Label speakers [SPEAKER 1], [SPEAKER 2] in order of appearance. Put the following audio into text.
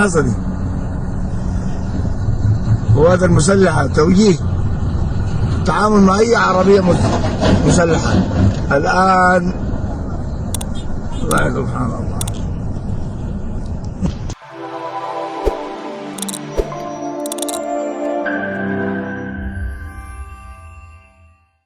[SPEAKER 1] القناصه دي؟ القوات المسلحة توجيه التعامل مع اي عربية مسلحة الان. والله سبحان الله.